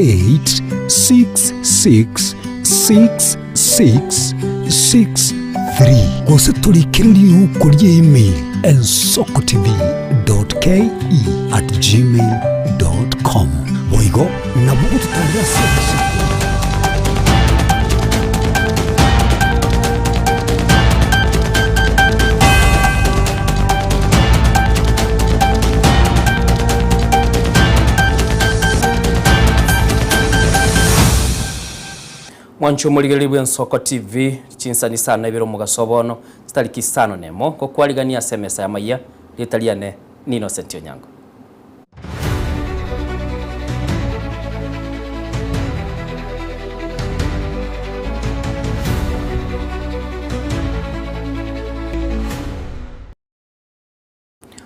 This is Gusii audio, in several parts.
8666663 gose torikere riuko rie email ensokotv.ke@gmail.com. Boigo nabo ogototarera ase obosio. Mwanche omorigereria bw'Ensoko TV, chinsani isano na ibere omogaso bono, chitariki isano nemo, ngokwarigania ase emesa y'amayia, rieta riane n'Innocent Onyango.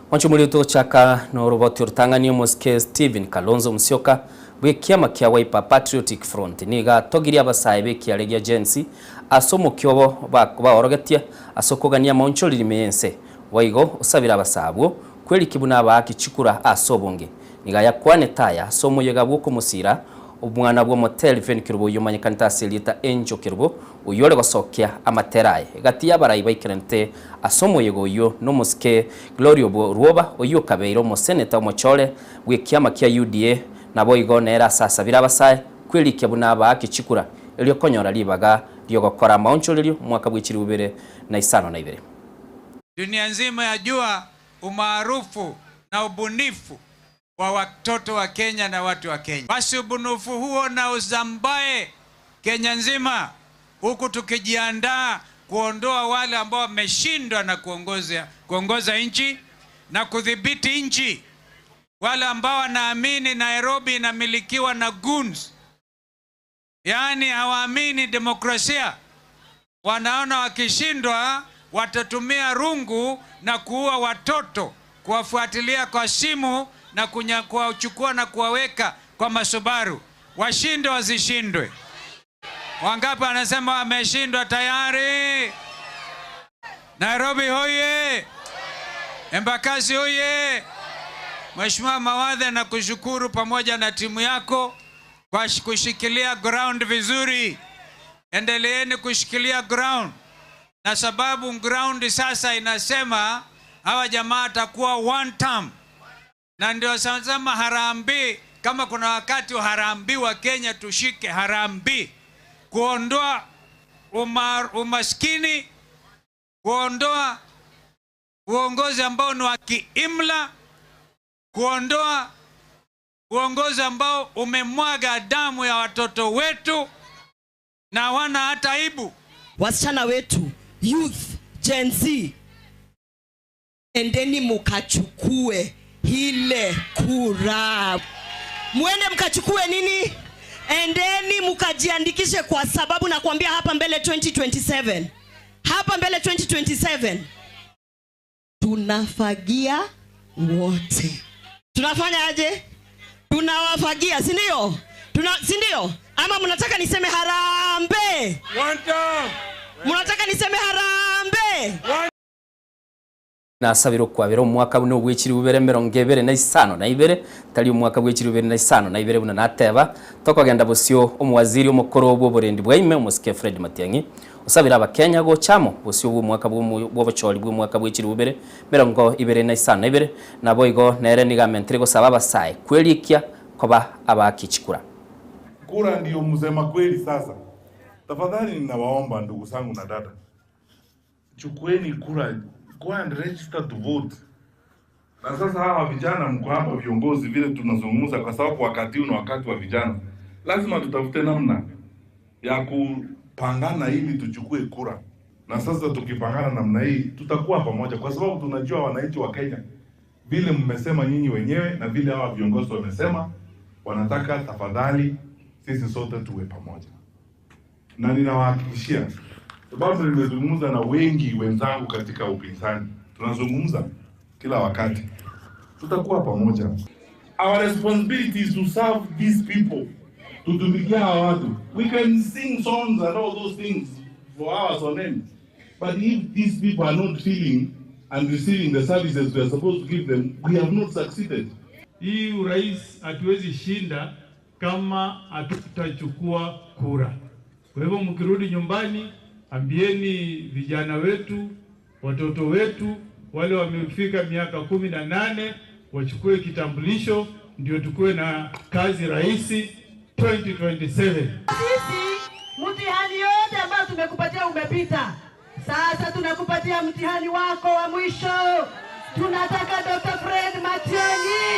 Mwanche omoriri togochaka noroboti orotang'ani omosike Stephen Kalonzo Musyoka bw'ekiama kia Wiper Patriotic Front nigo atogirie abasae b'ekiare gia Gen Z ase omokia obo baorogetie ase okogania amaonchoreri ime y'ense. Boigo osabire abasae abwo kweriki buna abaaki chikura ase obonge. Nigo ayakwanete aya ase omoyega bw'okomosiira omwana bw'omoteri Fenny Kerubo oyio omanyekanete ase erieta Angel Kerubo, oyio ore gosokia amatera aye. Gati y'abarai baikeranete ase omoyega oyio nomosike Gloria Orwoba oyio okabeire omoseneta omochore bw'ekiama kia UDA, naboigo nere ase asabire abasae kwerikia buna abaaki chikura erio konyora ribaga ri'ogokora amaonchorerio omwaka bw'echiribu bibere na isano na ibere. Dunia nzima yajua umaarufu na ubunifu wa watoto wa Kenya na watu wa Kenya. Basi ubunufu huo na usambae Kenya nzima, huku tukijiandaa kuondoa wale ambao wameshindwa na kuongoza, kuongoza nchi na kudhibiti nchi, wale ambao wanaamini Nairobi inamilikiwa na goons, yaani hawaamini demokrasia, wanaona wakishindwa watatumia rungu na kuua watoto, kuwafuatilia kwa simu na kuwachukua na kuwaweka kwa masubaru. Washinde wasishindwe? Wangapi wanasema wameshindwa tayari? Nairobi hoye! Embakasi hoye! Mheshimiwa Mawathe, nakushukuru pamoja na timu yako kwa kushikilia ground vizuri. Endeleeni kushikilia ground, na sababu ground sasa inasema hawa jamaa atakuwa one term, na ndio sasa harambee. Kama kuna wakati wa harambee wa Kenya, tushike harambee kuondoa umaskini, kuondoa uongozi ambao ni wa kiimla, kuondoa uongozi ambao umemwaga damu ya watoto wetu na hawana hata aibu. Wasichana wetu youth Gen Z, endeni mukachukue ile kura, muende mkachukue nini? Endeni mukajiandikishe, kwa sababu nakwambia hapa mbele 2027, hapa mbele 2027 tunafagia wote. Tunafanya aje? Tunawafagia, si ndio? Tuna, si ndio? Ama mnataka niseme harambee? Mnataka niseme harambee? Nasabire okwabera omwaka buna obwechiri bubere emerongo ebere na isano na ibere, tari omwaka bwechiri bubere na isano na ibere buna nateba, tokogenda bosio omowaziri omokoro bw'oborendi bwa ime omosike Fred Matiang'i osabire abakenya gocha amo bosio bw'omwaka bw'obochori bw'omwaka bwechiri bubere 2052, naboigo nere nigo amentire gosaba abasae kwerikia koba abaaki chikura. Kura ndiyo msema kweli sasa. Tafadhali ninawaomba ndugu zangu na dada, chukueni kura, go and register to vote. Na sasa hawa vijana mko hapa viongozi, vile tunazungumza, kwa sababu wakati huu ni wakati wa vijana, lazima tutafute namna ya kupangana ili tuchukue kura. Na sasa tukipangana namna hii tutakuwa pamoja, kwa sababu tunajua wananchi wa Kenya vile mmesema nyinyi wenyewe na vile hawa viongozi wamesema, wanataka tafadhali sisi sote tuwe pamoja, na ninawahakikishia, sababu nimezungumza na wengi wenzangu katika upinzani, tunazungumza kila wakati, tutakuwa pamoja. Our responsibility is to serve these people, tutumikia hawa watu. We can sing songs and all those things for hours on end, but if these people are not feeling and receiving the services we are supposed to give them, we have not succeeded. Hii urais hatuwezi shinda kama hatutachukua kura. Kwa hivyo mkirudi nyumbani, ambieni vijana wetu, watoto wetu wale wamefika miaka 18 wachukue kitambulisho, ndio tukue na kazi rahisi 2027. Sisi mtihani yote ambayo tumekupatia umepita. Sasa tunakupatia mtihani wako wa mwisho. Tunataka Dr. Fred Matiang'i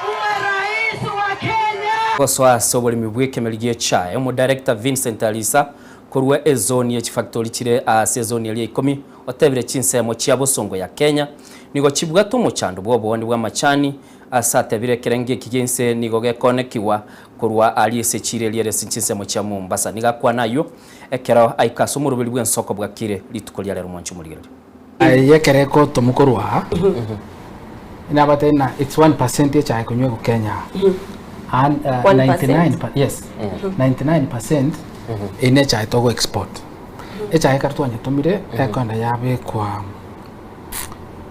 uwe rais wa Kenya. Gosoa ase oboremi bwa ekemeri gia echae, omodirector Vincent Alisa korwa ezone ye chifactori chire ase ezone eria ikomi otebire chinsemo chia bosongo ya Kenya nigo chibwate omochando bwa obooni bwa amachani ase atebire ekerengo eki gia inse nigo gekonekiwa korwa aria ase echiro eria ere ase chinsemo chia Mombasa. Nigo akwana aywo ekero aika ase omoroberi bwa ensoko bwakire rituko ria rero mwanche omorigereria. Aye ekero ekotomu korwa aa, inabatebie ng'a it's 1% echaye konywa ego Kenya aa, and 1%. 99 yes, 99% eye ne echaye togo export. Echaye ekero twanyetomire, ekoenda yabekwa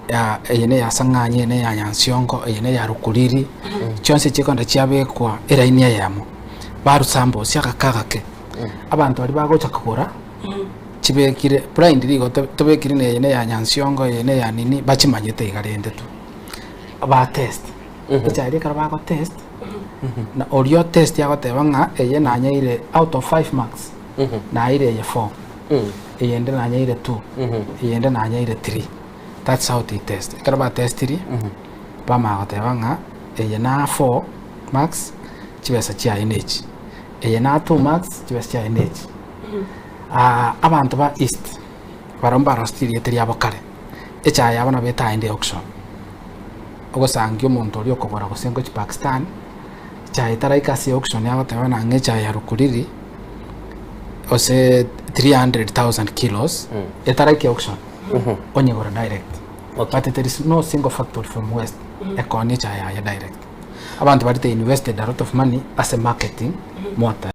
ya eye ne ya Sang'anyi, eye ne ya Nyansiongo, eye ne ya Rukuriri, chionsi chikoenda chiabekwa eraini eyemo, barusa mbosi agake agake, abanto baria bagocha kogora, chibekire blind rigo tobekire na eye ne ya Nyansiongo, eye ne ya nini, bachimanyete iga rende tu. Ba test. Echaye eria ekero bago test, na oria o test agoteba ng'a eye nanyeire out of 5 marks, naeire eye 4, eyende nanyeire 2, eyende nanyeire 3. That's how they test. Ekero batestiri, bamanya goteba ng'a eye na 4 marks, chibesa chiaye nechi. Eye na 2 marks, chibesa chiaye nechi. Abanto ba East, barabwo mbaroseti erieta riabo kare, echaye yabo nabo etaende auction. Ogosangia omonto oria okogora gose ngochia Pakistan, echaye etaraika ase auction agoteba ng'a echaye ya Rukuriri, gose 300,000 kilos, etaraika auction, onyegora direct. But there is no single factory from West ekoonia echaye yaye direct. Abanto baria they invested a lot of money ase marketing mwata.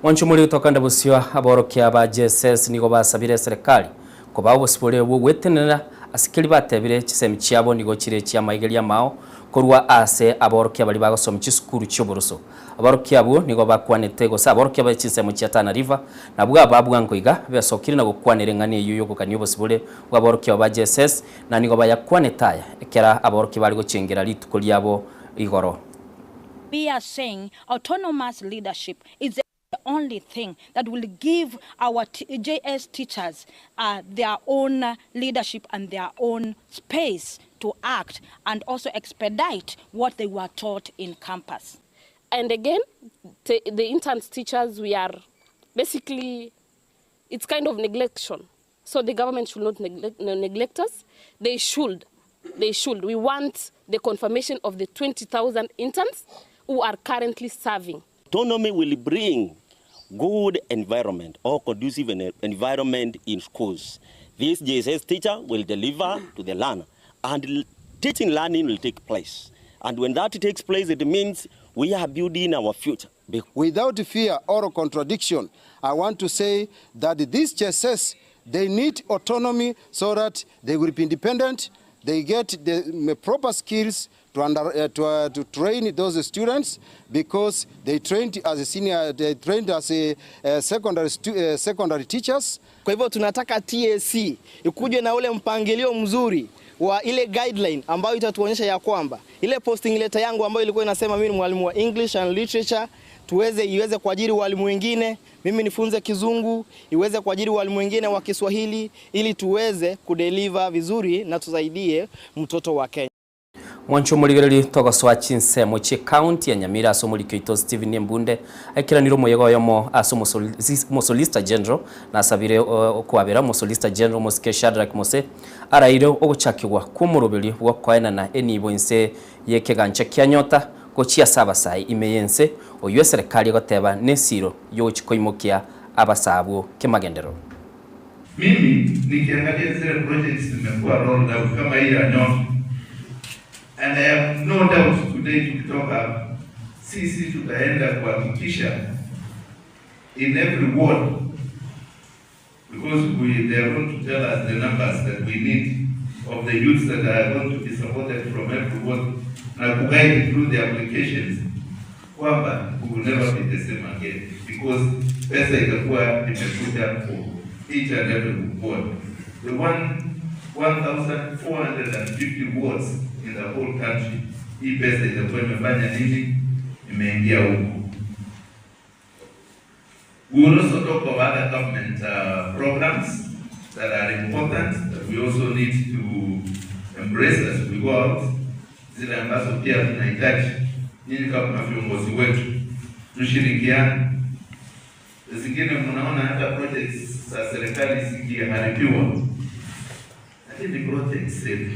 Mwanche omorero tokande bosio aborokia ba JSS nigo basabire eserekari kobaa obosibore bw'ogwetenenera ase keria batebire chisemi chiabo nigo chire chi'amaigerio amao korwa ase aborokia baria bagosomia chisukuru chi'oboroso. Aborokia abwo nigo bakwanete gose aborokia be chinsemo chia Tana River nabwo aba bwango iga besokire na gokwanera eng'ana eyio y'ogokania obosibore bw'aborokia abo ba JSS na nigo bayakwanete aya ekero aborokia bare gochengera rituko riabo igoro. We are saying autonomous leadership is the only thing that will give our JS teachers their own leadership and their own space to act and also expedite what they were taught in campus. And again, the interns teachers, we are basically, it's kind of neglection. So the government should not neglect us. They should. They should. We want the confirmation of the 20,000 interns who are currently serving. Autonomy will bring good environment or conducive environment in schools. This JSS teacher will deliver to the learner, and teaching learning will take place. And when that takes place, it means we are building our future. Without fear or contradiction, I want to say that these JSS, they need autonomy so that they will be independent, they get the proper skills to train those students, because they trained as a senior, they trained as a secondary teachers. Kwa hivyo tunataka TSC ikuje na ule mpangilio mzuri wa ile guideline ambayo itatuonyesha ya kwamba ile posting letter yangu ambayo ilikuwa inasema mimi ni mwalimu wa English and Literature, iweze kuajiri walimu wengine, mimi nifunze Kizungu, iweze kuajiri walimu wengine wa Kiswahili, ili tuweze kudeliver vizuri na tusaidie mtoto wa Kenya. Mwancho murigereri togosoa chinsemo chi county ya Nyamira ase omorikio oito Stephen Embunde aikiranire omoyega oyomo ase omosolicitor general nasabire okwabera omosolicitor general Mosike Shadrack Mose araire ogochakigwa kw'omoroberi bw'okoenana enibo inse y'ekegancha kia nyota gochia ase abasai ime y'ense oywo eserikali egoteba nesiro yogochikoimokia abasabwo kemagenderero. Mimi nikiangalia zile projects zimekuwa rolled out kama hii ya Nyota, and I have no doubt today tukitoka sisi tutaenda kuhakikisha in every ward, because they are going to tell us the numbers that we need of the youths that are going to be supported from every ward na kuguide through the applications. kwamba we will never be the same again because pesa itakuwa imekuja for each and every ward. The one 1450 wards in the whole country, hii pesa itakuwa imefanya nini? Imeingia huko. We will also talk of other government programs that are important that we also need to embrace as we go out, zile ambazo pia tunahitaji nyinyi kama viongozi wetu tushirikiane. Zingine mnaona hata projects za serikali zikiharibiwa, lakini projects zetu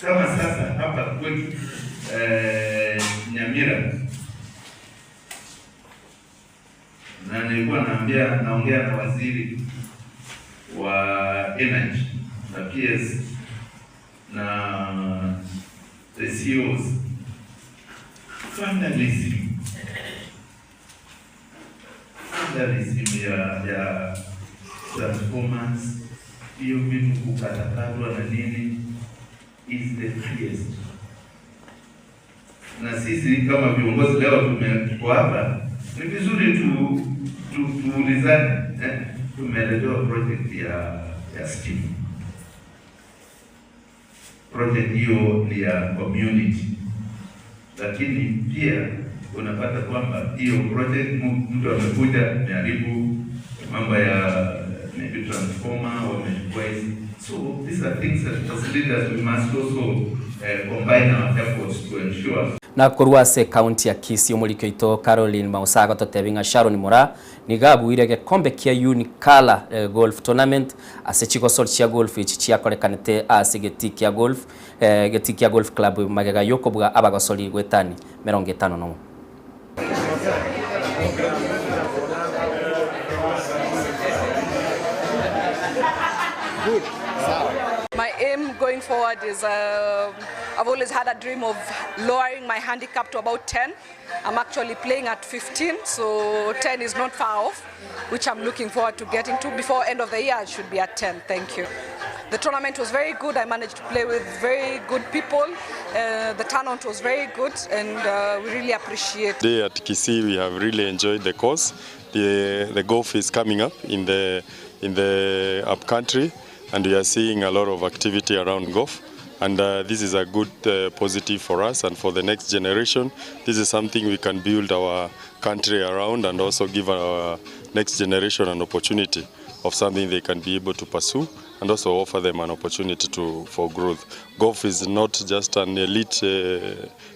kama sasa hapa kwetu Nyamira na nilikuwa naambia naongea na waziri wa energy na PS na the CEOs, vandalism ya transformers, hiyo vitu kukatakatwa na nini is the highest. Na sisi kama viongozi leo tuko hapa, ni vizuri tu tuulizane eh? Tumeletewa project ya stima. Project hiyo ni ya community, lakini pia unapata kwamba hiyo project mtu amekuja ameharibu mambo ya maybe transformer, wamechukua hizi. So these are things that as leaders we must also combine our efforts to ensure Na korwa ase county ya Kisii omoriki oito Caroline Mausaga totebi ng'a Sharon Moraa nigo abuire gekombe kia Unicolour Golf Tournament ase chigosori chia golf echi chiakorekanete ase getii kia golf getii kia Golf Club magega yokobua abagosori goetani 51. My aim going forward is I've always had a dream of lowering my handicap to about 10. I'm actually playing at 15, so 10 is not far off, which I'm looking forward to getting to. Before end of the year, I should be at 10. Thank you. The tournament was very good. I managed to play with very good people. The turnout was very good, and we really appreciate. Today at Kisii, we have really enjoyed the course. The golf is coming up in the upcountry, and we are seeing a lot of activity around golf. And this is a good positive for us and for the next generation. This is something we can build our country around and also give our next generation an opportunity of something they can be able to pursue and also offer them an opportunity for growth. Golf is not just an elite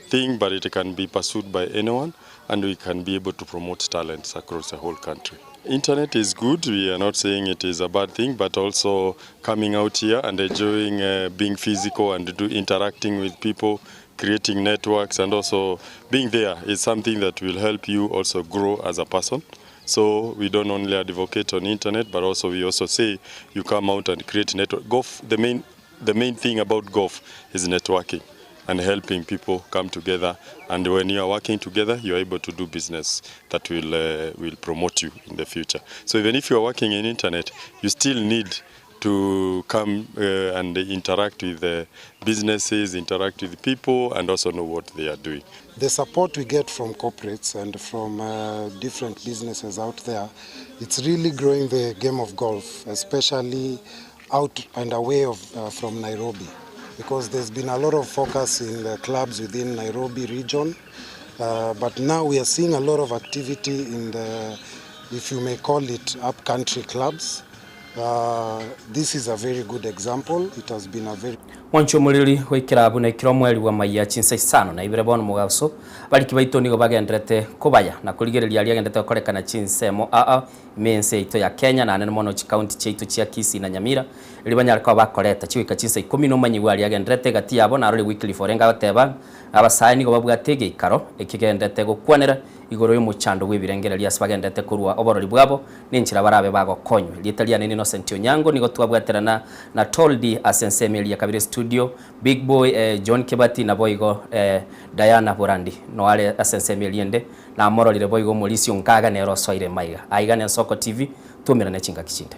thing, but it can be pursued by anyone, and we can be able to promote talents across the whole country. Internet is good, we are not saying it is a bad thing, but also coming out here and enjoying being physical and interacting with people, creating networks, and also being there is something that will help you also grow as a person. So we don't only advocate on internet, but also we also say you come out and create network. Golf, the main thing about golf is networking and helping people come together. And when you are working together, you are able to do business that will promote you in the future. So even if you are working in internet, you still need to come and interact with the businesses, interact with people, and also know what they are doing. The support we get from corporates and from different businesses out there, it's really growing the game of golf, especially out and away from Nairobi, because there's been a lot of focus in the clubs within Nairobi region, but now we are seeing a lot of activity in the, if you may call it, upcountry clubs. This is a very good example. It has been a very Mwancho mulili wikirabu na ikiro mweri wa maiya chinsa isano na ibere bono mugaso bariki baito nigo bagenderete kobaya na kurigereria aria agendete gokorekana chinsemo aa imense ito ya Kenya na nene mono chi county chiaito chia Kisii na Nyamira eri banyare koba bakoreta chigoika chinsa ikumi nomanyi aria agenderete gati yabo narore Wycliffe Orenga goteba abasae nigo babwate egeikaro ekigendete gokwanera igoro y'omochando bw'ebirengereria ase bagendete korwa oborori bwabo nenchera barabe bagokonywa. Rieta riane ni Innocent Onyango nigo twabwaterana na Toldi ase ensemo eria kabere studio Big Boy John Kebati na boigo Diana Borandi noare ase ensemo eria ende namororire boigo Mauricio Nkaga nero osoire maiga aiga ne Nsoko TV tumirane chingaki chinde.